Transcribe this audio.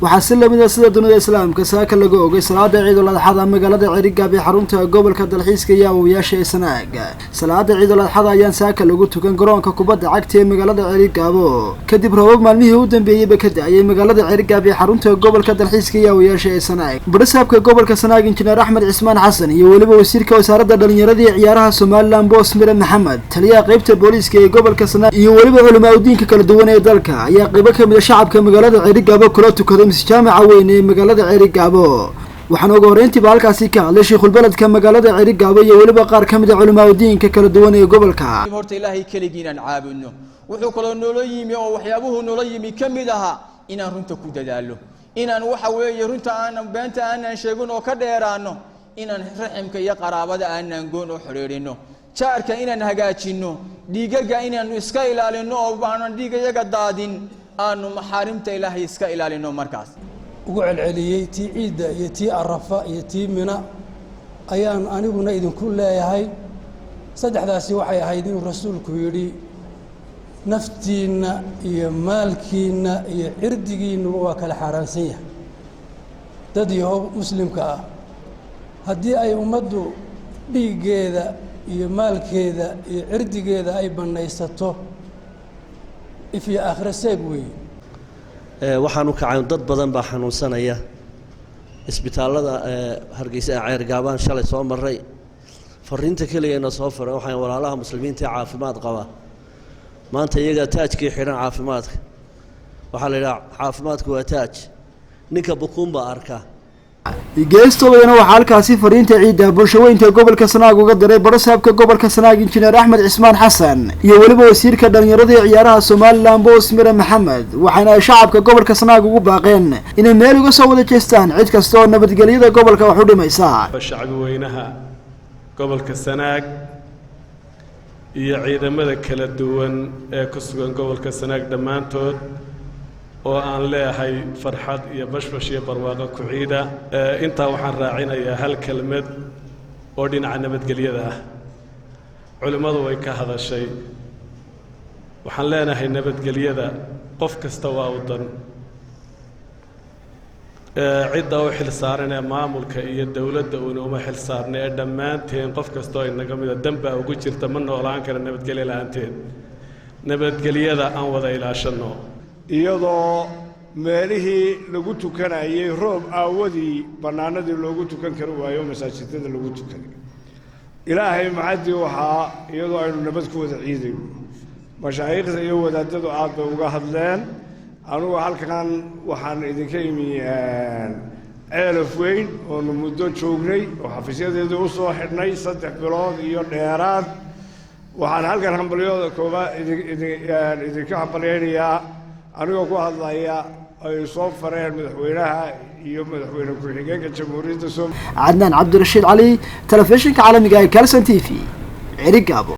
Waxaa si lamida sida dunida Islaamka saaka laga ogay salaada Ciidul Adxada magaalada Cerigaab ee xarunta gobolka dalxiiska iyo awowayaasha ee Sanaag. Salaada Ciidul Adxada ayaan saaka lagu tukan garoonka kubadda cagta ee magaalada Cerigaabo, kadib roobab maalmihii u dambeeyeyba ka da-ayay magaalada Cerigaab ee xarunta gobolka dalxiiska iyo awowayaasha ee Sanaag. Barasaabka gobolka Sanaag, Injineer Axmed Cismaan Xasan, iyo weliba wasiirka wasaaradda dhalinyarada iyo ciyaaraha Somaliland, Boos Mire Maxamed, taliyaha qeybta booliiska ee gobolka Sanaag, iyo weliba culamaa udiinka kala duwan ee dalka ayaa qeybo ka mid a shacabka magaalada Cerigaabo kula tukaday masjaamaca weyn ee magaalada Cerigaabo. Waxaana ugu horreyntiiba halkaasi ka hadlay shiikhulbeledka magaalada Cerigaabo iyo weliba qaar ka mid a culamaa udiinka kala duwan ee gobolka. Horta Ilaahay keligii inaan caabudno. Wuxuu kaloo noola yimi oo waxyaabuhuu noola yimi ka mid ahaa inaan runta ku dadaalo, inaan waxa weeye runta aanan beenta aanan sheegin oo ka dheeraano, inaan raximka iyo qaraabada aanan goon oo xidhiidhino, jaarka inaan hagaajinno, dhiigaga inaanu iska ilaalino oo aanan dhiig iyaga daadin, aanu maxaarimta Ilaahay iska ilaalino markaas. Ugu celceliyey tii ciidda iyo tii Arafa iyo tii Mina ayaan aniguna idinku leeyahay. Saddexdaasi waxay ahayd inuu Rasuulku yidhi: "Naftiinna iyo maalkiinna iyo cirdigiinnuba waa kala xaaraansan yahay dad yahow muslimka ah." Haddii ay ummaddu dhiiggeeda iyo maalkeeda iyo cirdigeeda ay bannaysato, if iyo aakhiro seeg weeye. Waxaanu kacay dad badan baa xanuunsanaya isbitaallada Hargeysa ee Ceergaabaan shalay soo maray. Fariinta keliyana soo faray waxaan walaalaha muslimiinta ee caafimaad qaba maanta iyagaa taajkii xidhan caafimaadka. Waxaa la yidhaha caafimaadku waa taaj, ninka bukuun baa arka. Geestoodana waxaa halkaasi fariinta ciidda bulshaweynta gobolka Sanaag uga diray barasaabka gobolka Sanaag, Injineer Axmed Cismaan Xasan, iyo weliba wasiirka dhalinyarada ee ciyaaraha Somaliland, Boos Mire Maxamed. Waxaana ay shacabka gobolka Sanaag ugu baaqeen inay meel uga soo wada jeestaan cid kasta oo nabadgelyada gobolka wax u dhimaysa. Shacbi weynaha gobolka Sanaag iyo ciidamada kala duwan ee ku sugan gobolka Sanaag dhammaantood oo aan leeyahay farxad iyo bashbash iyo barwaaqo ku ciida. Intaa waxaan raacinayaa hal kelmad oo dhinaca nabadgelyada ah. Culimmadu way ka hadashay. Waxaan leenahay nabadgelyada qof kasta waa u dan. Cidda u xil saaran ee maamulka iyo dowladda uuna uma xil saarna ee dhammaanteen qof kastoo inaga mida danbaa ugu jirta. Ma noolaan kara nabadgelyo la-aanteed. Nabadgelyada aan wada ilaashanno. Iyadoo meelihii lagu tukanayey roob aawadii bannaanadii loogu tukan kari waayo, masaajidada lagu tukaday. Ilaahay macaddii waxaa iyadoo aynu nabad ku wada ciidayno. Mashaayiikhda iyo wadaadadu aad bay uga hadleen. Anugu halkan waxaan idinka imi Ceelaf Weyn oonu muddo joognay oo xafiisyadeedii u soo xidhnay 3 bilood iyo dheeraad. Waxaan halkan hambalyooda koobaad idinka hambalyaynayaa, anigoo ku hadlaya ay soo fareen madaxweynaha iyo madaxweyne ku-xigeenka Jamhuuriyadda Somal Cadnaan Cabdirashiid Cali, telefishinka caalamiga ee Kalson TV, Cerigaabo.